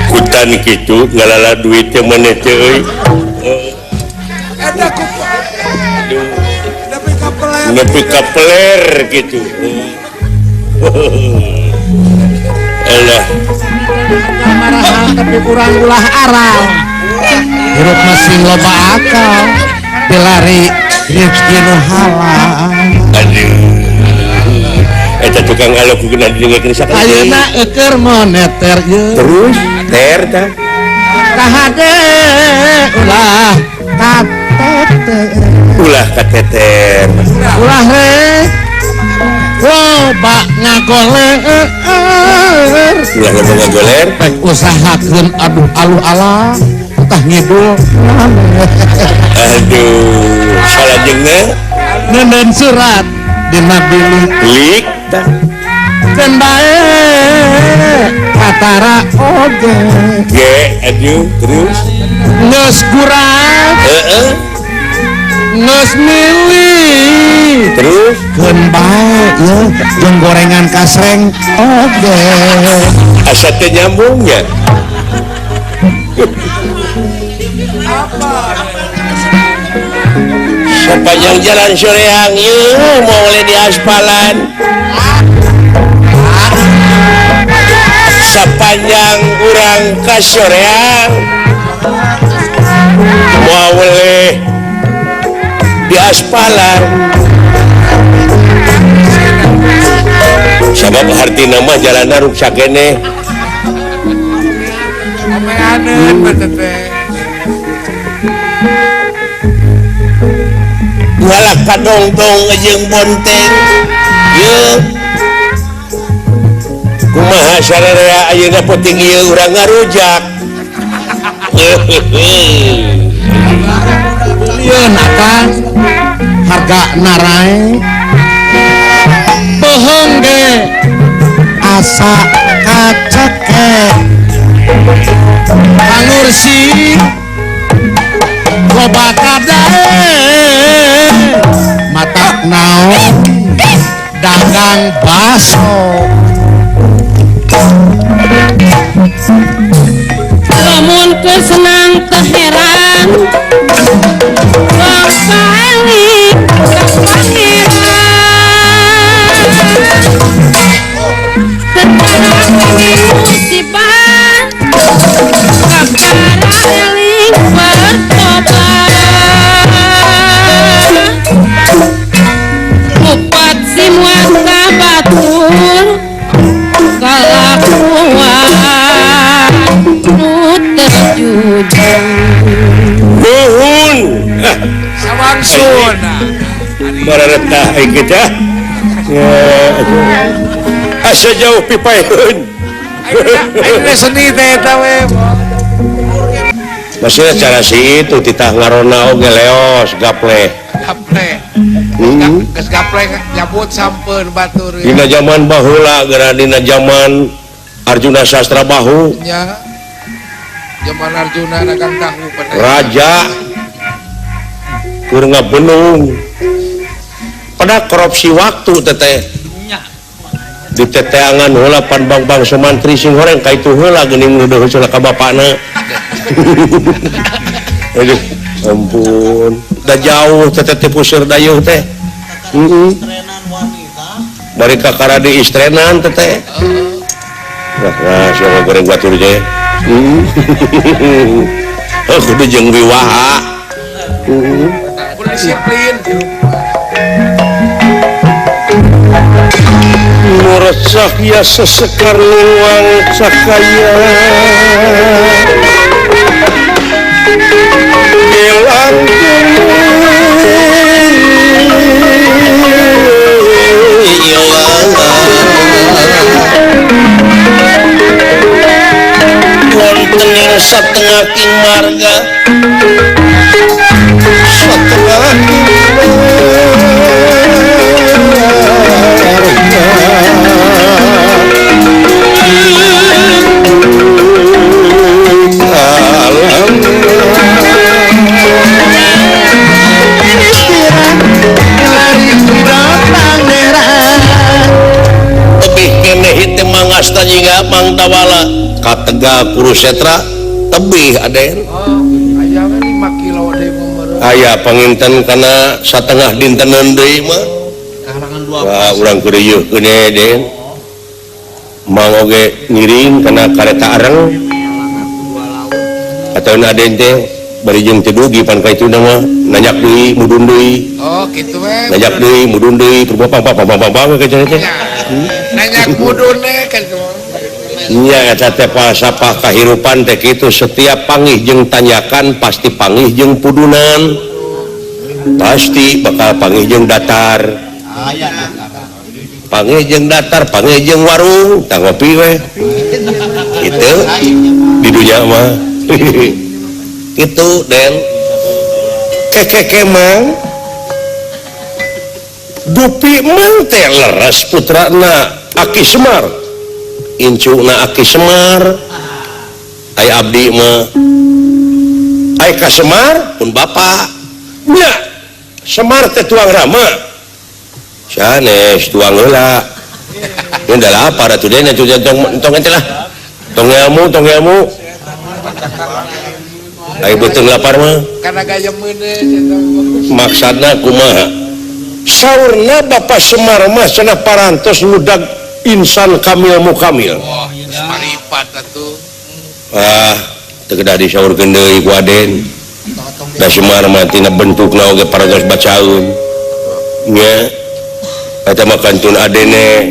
Speaker 1: Hutan gitu ngalala duitnya mana teh euy.
Speaker 3: Eta ku nepi ka peler.
Speaker 1: Nepi ka peler gitu. Alah.
Speaker 4: Marahan tapi kurang ulah aral. Hirup masih loba akal. Dilari rezeki nu halal.
Speaker 1: Aduh. Eta tukang alok kudu didengekeun sakali.
Speaker 4: Ayeuna eueur moneter ye.
Speaker 1: Terus ter tah.
Speaker 4: Kahade ulah kateter.
Speaker 1: Ulah kateter.
Speaker 4: Ulah rek loba ngagoler.
Speaker 1: Ulah loba ngagoler.
Speaker 4: Rek usahakeun aduh aluh alah tah ngidul.
Speaker 1: Aduh, salajengna
Speaker 4: neuneun surat dina bilik.
Speaker 1: Lik tah.
Speaker 4: Keun bae katara oge.
Speaker 1: Ge aduh terus
Speaker 4: geus kurang.
Speaker 1: Heeh.
Speaker 4: Geus milih
Speaker 1: terus
Speaker 4: keun bae ieu jeung gorengan kasreng oge.
Speaker 1: Asa teu nyambungnya.
Speaker 3: Apa?
Speaker 1: Sepanjang jalan soreang ieu mau oleh di aspalan. Sepanjang urang ka soreang mau oleh di aspalan. Sabab hartina mah jalanna ruksak keneh.
Speaker 3: Omeaneun mah teh.
Speaker 1: Ngalah kadongdong jeung bonteng. Yeuh. Kumaha sararea ayeuna penting ieu urang ngarujak.
Speaker 4: Lieun akang harga narae. Bohong ge asa kacekek. Pangursi loba kadae. Matak naon dagang baso.
Speaker 2: Lamun kesenang teheran kembali ke pangeran sekarang ini musibah kakara eling bertobat lupat simuan kabatur kalakuan nu terjujur.
Speaker 1: Nuhun
Speaker 3: sawangsun
Speaker 1: bareretah aing kita asa jauh pipaeun
Speaker 3: aing seni teh eta we.
Speaker 1: Maksudnya cara si itu titah ngarona oge leos gaple.
Speaker 3: Gaple. Geus gaple nyabut sampeun batur.
Speaker 1: Dina zaman baheula geura dina zaman Arjuna Sastra Bahu.
Speaker 3: Nya. Zaman Arjuna dagang tahu bener.
Speaker 1: Raja keur ngabenung. Pada korupsi waktu teteh. Di teteangan heula pan bang-bang semantri sing horeng ka itu heula geuning nu heula ka bapana. Aduh, ampun. Da jauh teteh teh puseur dayeuh teh. Heeh. Bari kakara di istrenan teteh. Wah, siapa goreng batur teh. Heeh. Heuh kudu jeung wiwaha. Heeh.
Speaker 3: Kudu disiplin.
Speaker 1: Nurecak ya sesekar luang cakaya gelang wonten satengah king marga satengah king tebih keneh teh mangasta jiga mangtawala ka Tegal Kurusetra tebih aden.
Speaker 3: Aya we 5 kilo deui meureun.
Speaker 1: Aya panginten kana satengah dintenan deui mah. Wah, urang keur rieuhkeun den. Mang oge ngiring kana kareta areng. Atauna aden teh bari jeung teu dugi pan ka itu mah nanjak deui mudun deui.
Speaker 3: Oh, kitu we.
Speaker 1: Nanjak deui mudun deui pang pang pang pang pang ka teh.
Speaker 3: Nanjak mudun we ka itu.
Speaker 1: Nya eta teh falsafah kahirupan teh kitu, setiap pangih jeung tanyakan pasti pangih jeung pudunan. Pasti bakal pangih jeung datar. Pangih jeung datar, pangih jeung warung, tah ngopi we. Kitu di dunya mah. Kitu Den. Kekeke mang. Dupi mang teh leres putrana Aki Semar. Incuna Aki Semar. Ai abdi mah. Ai ka Semar pun bapa. Nya Semar teh tuang rama. Sanes tuang heula. Ini dah lapar atuh den atuh tong tong lah. Tong ilmu, tong ilmu. Ai beuteung lapar mah.
Speaker 3: Kana gayemeun
Speaker 1: maksudna kumaha? Saurna Bapak Semar mah cenah parantos ngudag insan kamil mukamil.
Speaker 3: Wah, geus maripat atuh.
Speaker 1: Ah, teu kedah disaurkeun deui ku Aden. Da Semar mah tina bentukna oge parantos bacaeun. Nya. Eta mah kantun adene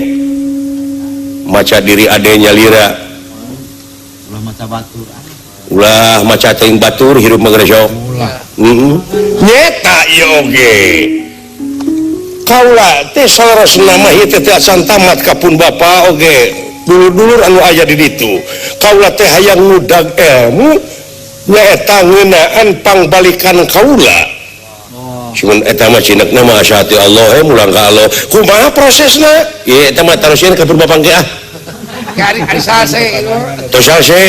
Speaker 1: maca diri adenya lira.
Speaker 4: Ulah maca batur.
Speaker 1: Ulah maca teuing batur hirup mah geus sok.
Speaker 4: Ulah.
Speaker 1: Heeh. Nyeta ieu oge. Kaula teh saleresna mah ieu teh acan tamat ka pun bapa oge. Dulur-dulur anu aya di ditu. Kaula teh hayang ngudag ilmu nyaeta ngeunaan pangbalikan kaula. Cuman eta mah cinekna mah asa hati Allah he mulang ka Allah. Kumaha prosesna? Ieu eta mah tarosieun ka pun bapa ge ah.
Speaker 3: Ari ari salse.
Speaker 1: Tos salse.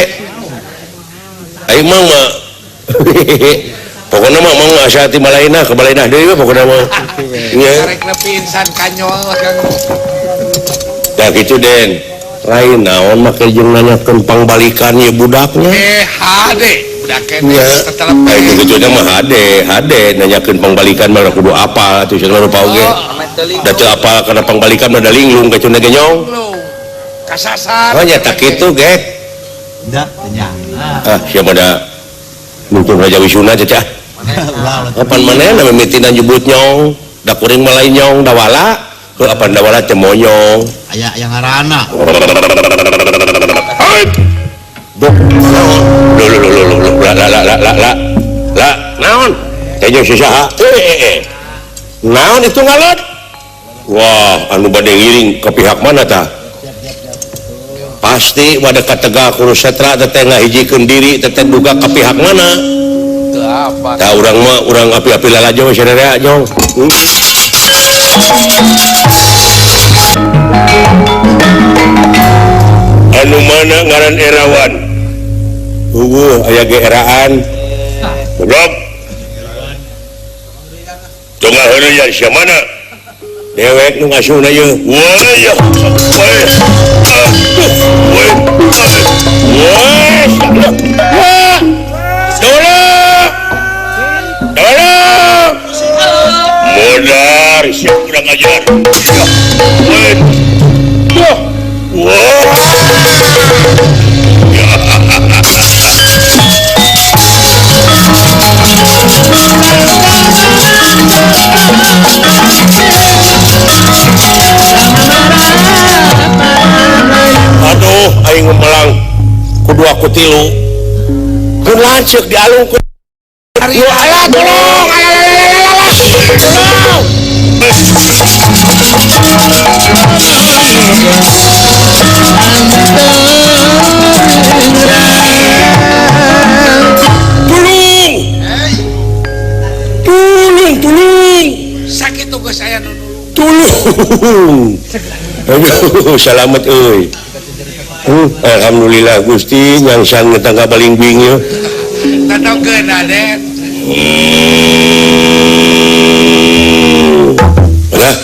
Speaker 1: Ai mah mah. Pokona mah mau asa ti malainah ka balainah deui pokona mah. Nya.
Speaker 3: Karek nepi insan kanyol Kang.
Speaker 1: Tah kitu Den. Lain naon make jeung nanyakeun pangbalikan ieu budaknya.
Speaker 3: Hade budak keneh tetelep.
Speaker 1: Ai kitu mah hade, hade nanyakeun pangbalikan mah kudu apal atuh cenah rupa oge. Da teu apal kana pangbalikan mah da linglung ka cenah ge nyong.
Speaker 3: Kasasar.
Speaker 1: Oh nya tak kitu ge.
Speaker 4: Da nya.
Speaker 1: Ah sia mah da nuntun Raja Wisuna cecah. Kapan manehna mimitina nyebut nyong, da kuring mah lain nyong dawala. Ke apa dawala teh monyong.
Speaker 4: Aya yang ngaranna.
Speaker 1: Dok. Lo lo lo lo lo la la la la la. La naon? Teh jeung si saha? Naon itu ngalot? Wah, anu bade ngiring ke pihak mana tah? Pasti pada kategak Kurusetra teteh ngahijikeun diri teteh duga ke pihak mana?
Speaker 3: Teu apa.
Speaker 1: Tah urang mah urang api-api lalajo sararea jong. Anu mana ngaran Erawan? Eueuh aya ge eraan. Goblok. Tong heureuyan sia mana? Dewek nu ngasuhna ieu. Woi ya. Woi. Woi. Woi. Wah. Tolong. Tolong. Modar siap kurang ajar. Woi. Wah. Aduh, aing melang kudu aku tilu. Keun lanceuk dialungkeun. Alah tolong, alah tolong. Tulung. Tulung, tulung.
Speaker 3: Sakit tugas saya nu nulung.
Speaker 1: Tulung. Aduh, selamat euy. Alhamdulillah Gusti nyangsang ngetangga balingbing ieu.
Speaker 3: Tatongkeun Aden.
Speaker 1: Lah.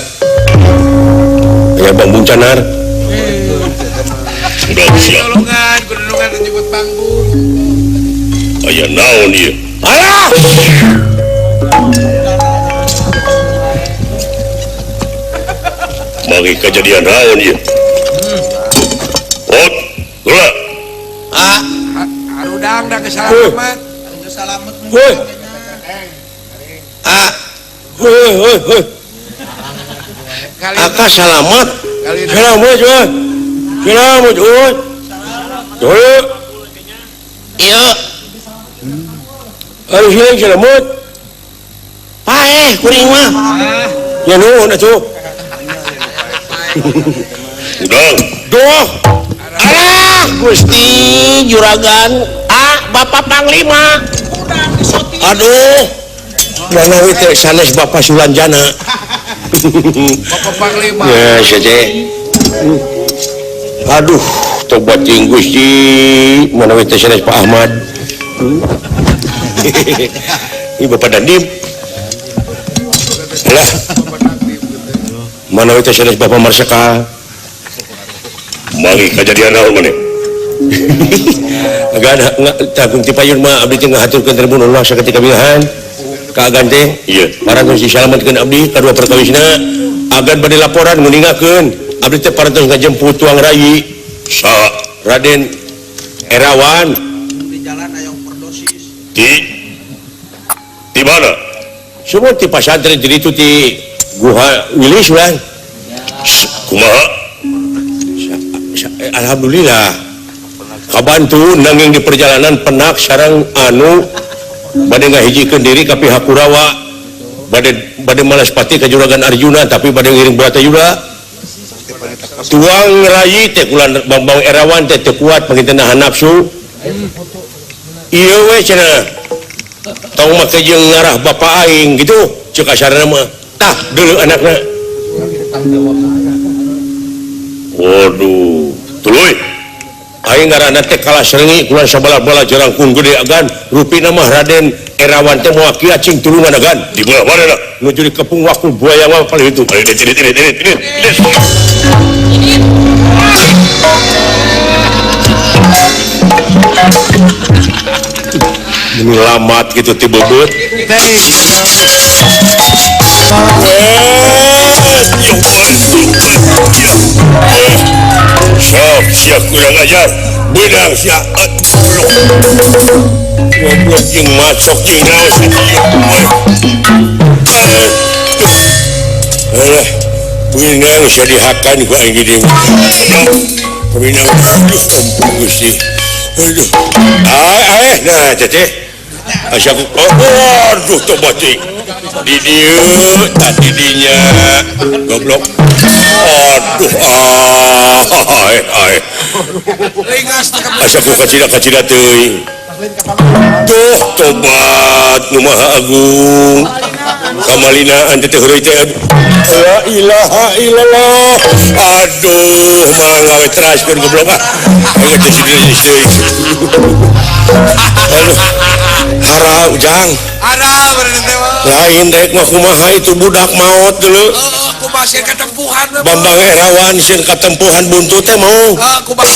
Speaker 1: Aya bambung canar.
Speaker 3: Tulungan, kudulungan nyebut bambung.
Speaker 1: Aya naon ieu? Alah! Mari kejadian naon ieu? Ot, gula.
Speaker 3: Ah, harudang da kesalamat.
Speaker 5: Salamet.
Speaker 1: Hoi. Ah. Hoi hoi hoi. Aka salamat. Salamat euy. Salamat euy. Hoi. Ieu. Aduh siang salamat. Paeh kuring mah. Ya nuhun atuh. Udang. Duh. Alah Gusti juragan. Ah, Bapak Panglima. Aduh. Manawi teh sanes Bapak Sulanjana.
Speaker 3: Bapak Panglima.
Speaker 1: Ya, saja. Aduh, tobat ting Gusti. Manawi teh sanes Pak Ahmad. Ini Bapak Dandim. Lah. Manawi teh sanes Bapak Marsekal. Mari kejadian naon maneh? Agak ada tanggung ti payun mah abdi teh ngahaturkeun tribun Allah saketika bilahan. Ka agan teh ieu parantos disalametkeun abdi kadua perkawisna agan bade laporan nguningakeun abdi teh parantos ngajemput tuang rayi sa Raden Erawan
Speaker 5: di jalan aya overdosis.
Speaker 1: Di mana? Semua ti pasantren di ditu ti Guha Wilis urang. Kumaha? Alhamdulillah kabantu nanging di perjalanan penak sareng anu bade ngahijikeun diri ka pihak Kurawa bade malaspati ka Juragan Arjuna tapi bade ngiring Bratayuda tuang rayi teh kula Bambang Erawan teh teu kuat panginten nahan nafsu ieu we cenah tong make jeung ngarah bapa aing gitu ceuk asarna mah tah deuleu anakna. Waduh, tuluy. Aing ngaranna teh Kalasrengi kula sabala-bala jarangkung gede agan rupina mah Raden Erawan teh moal kieu cing tulungan agan di belah mana nuju dikepung waktu buaya mah paling itu. Ini lamat gitu ti bebeut. Sok sia kurang ajar, beunang sia. Goblok jeung macok jeung naon sia. Alah, beunang sia dihakan ku aing geuning. Beunang aduh ampun Gusti. Aduh. Ah, nah teteh. Asa ku aduh tobat teuing. Di dieu tah di dinya goblok. Aduh ah ai. Asa ku kacida-kacida teuing. Tuh tobat nu Maha Agung. Kamalinaan teh heureuy teh. La ilaha illallah. Aduh, mangga we teraskeun goblok ah. Aing teh sideui deui. Aduh. Hara ujang.
Speaker 3: Hara bener teh mah.
Speaker 1: Lain rek mah kumaha itu budak maot dulu.
Speaker 3: Heeh, kumaha sieun katempuhan.
Speaker 1: Bambang Erawan sieun katempuhan buntut teh mau.
Speaker 3: Heeh, kumaha.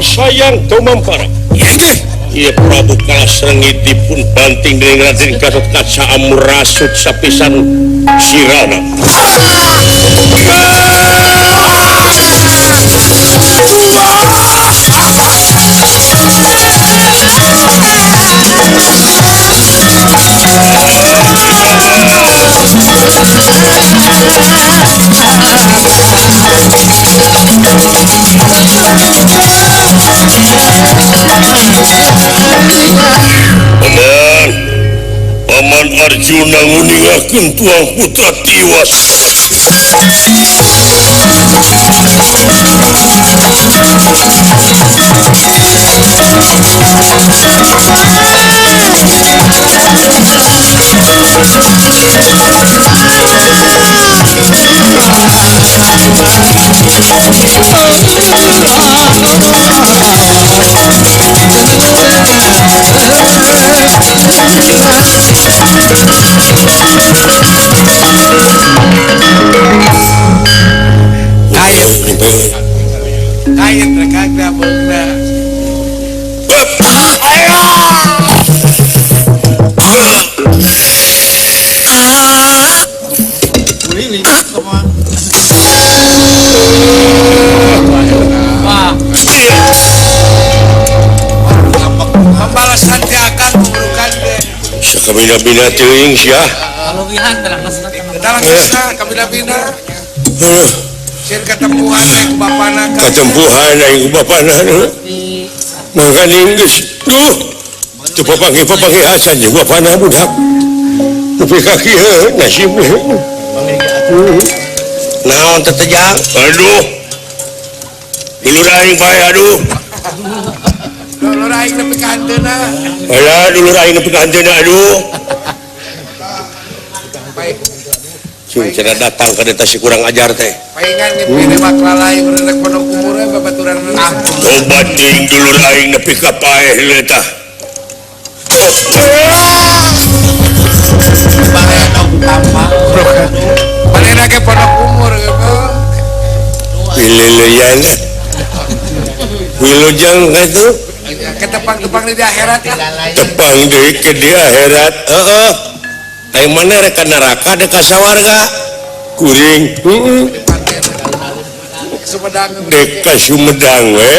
Speaker 1: Sayang tumampara. Ieu Prabu Kalasrenggi dipun banting dening Raden Gatotkaca amurasut sapisan sirana. Paman, Paman Arjuna nguningakeun tuang putra tiwas.
Speaker 3: Kait mereka beungna. Pembalasan teh akan keburukan teh.
Speaker 1: Sakabina-bina teuing sia.
Speaker 3: Dalam kabina-bina. Sieun katempuhan aing ku bapana.
Speaker 1: Katempuhan aing ku bapana. Mangkaning geus. Duh. Teu papanggih-papanggih acan jeung bapana budak. Nepi ka kieu nasib. Naon teh tejang? Aduh. Dulur aing bae aduh.
Speaker 3: Dulur aing nepi ka hanteuna.
Speaker 1: Alah dulur aing nepi ka hanteuna aduh.
Speaker 3: Baik.
Speaker 1: Cung cenah datang ka eta si kurang ajar teh.
Speaker 3: Paingan ngipine lalai beureureuk pondok umur we babaturan.
Speaker 1: Tobat teuing dulur aing nepi ka paeh leuh tah.
Speaker 3: Manehna ge pondok umur gitu.
Speaker 1: Wiluluyan. Wilujeng kitu.
Speaker 3: Ketepang-tepang di akhirat.
Speaker 1: Tepang deui ke di akhirat. Heeh. Aing mana rek ka neraka dek ka sawarga. Kuring. Heeh.
Speaker 3: Sumedang.
Speaker 1: Dek ka Sumedang we.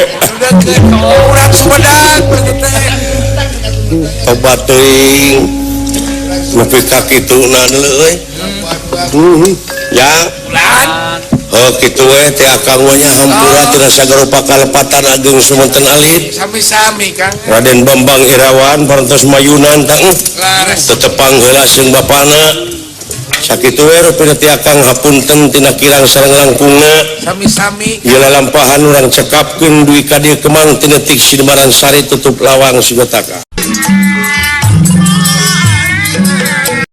Speaker 3: Urang Sumedang berarti teh.
Speaker 1: Tobat teuing. Nepi ka kituna euy. Ya. Heuh kitu we teh akang mah nya hampura tina sagarupa kalepatan ageng sumanten alit.
Speaker 3: Sami-sami Kang.
Speaker 1: Raden Bambang Irawan parantos mayunan tah
Speaker 3: Laras.
Speaker 1: Tetepang heula jeung bapana. Sakitu we rupina ti akang hapunten tina kirang sareng langkungna.
Speaker 3: Sami-sami.
Speaker 1: Ieu lalampahan urang cekapkeun dugi ka dieu kemang ti detik Sidemaran Sari tutup lawang Sugotaka.